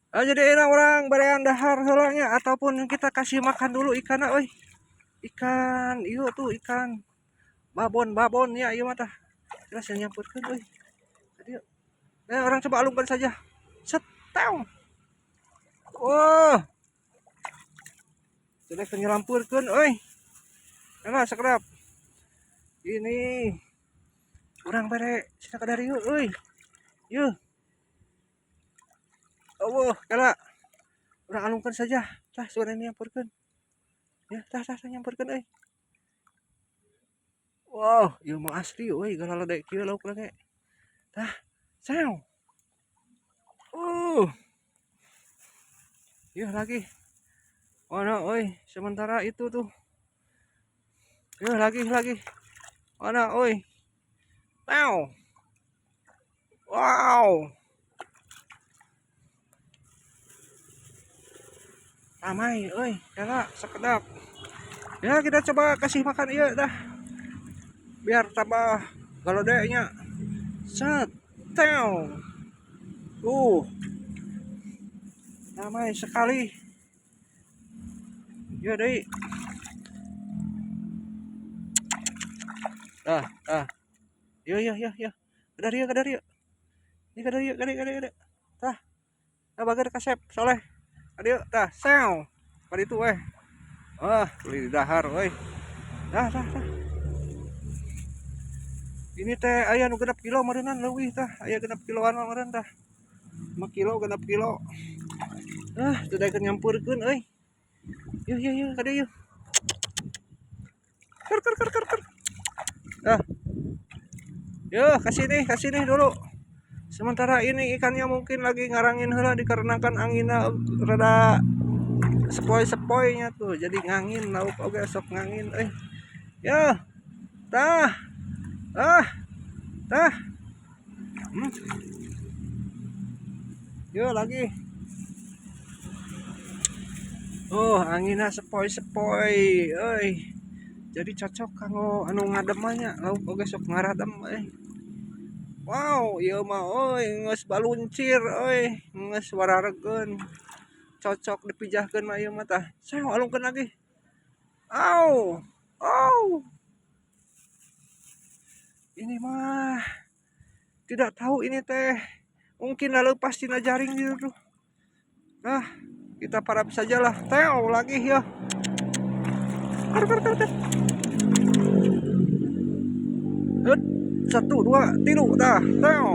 Ah, jadi enak urang barean dahar heula nya ataupun kita kasih makan dulu ikan euy. Ikan ieu tuh ikan babon-babon ya ieu mah tah. Kita nyampurkeun euy. Tadi urang coba alungkan saja. Set teong. Wah. Sudah nyelampurkeun euy. Enak sekedap. Ini urang bere sina kadarieu euy. Yeuh. Allah, kala urang alungkan saja. Tah suara nyampurkeun. Ya, tah tah tah nyampurkeun euy. Wow, ieu mah asli euy, galalede kieu lauk lage. Tah, saw. Yeuh lagi. Mana euy, sementara itu tuh. Yeuh lagi lagi. Mana euy. Tew. Wow. Ramai euy, kala sekedap. Ya kita coba kasih makan ieu dah. Biar tambah galodenya. Set. Tew. Ramai sekali. Ya deui. Ah, ah. Yo yo yo yo. Kadarieu kadarieu. Ini kadarieu kade kade kade. Tah. Tah bager kasep soleh. Kadieu tah sew. Kaditu weh. Ah, beli di dahar euy. Tah tah tah. Ini teh aya nu 6 kilo meureunnan leuwih tah. Aya 6 kiloan mah meureun tah. 5 kilo 6 kilo. Ah, teu daekeun nyampurkeun euy. Yuh yuh yuh kadieu yuh. Ker ker ker ker ker. Ah. Yuh, kasih nih dulu. Sementara ini ikannya mungkin lagi ngarangin heula dikarenakan anginna rada sepoi-sepoinya tuh. Jadi ngangin lauk oge sok ngangin euy. Ya. Tah. Ah. Tah. Yuk lagi. Oh, anginna sepoi-sepoi euy. Jadi cocok kanggo anu ngadem mah nya, lauk oge sok ngaradem euy. Wow, ieu mah euy geus baluncir euy, geus wararegeun. Cocok dipijahkeun mah ieu mah tah. Saya alungkeun lagi. Au. Au. Ini mah tidak tahu ini teh. Mungkin lalu pasti jaring gitu tuh. Nah, kita parap sajalah. Teo lagi ya. Kar kar kar kar. Hut, 1 2 3 dah. Teo.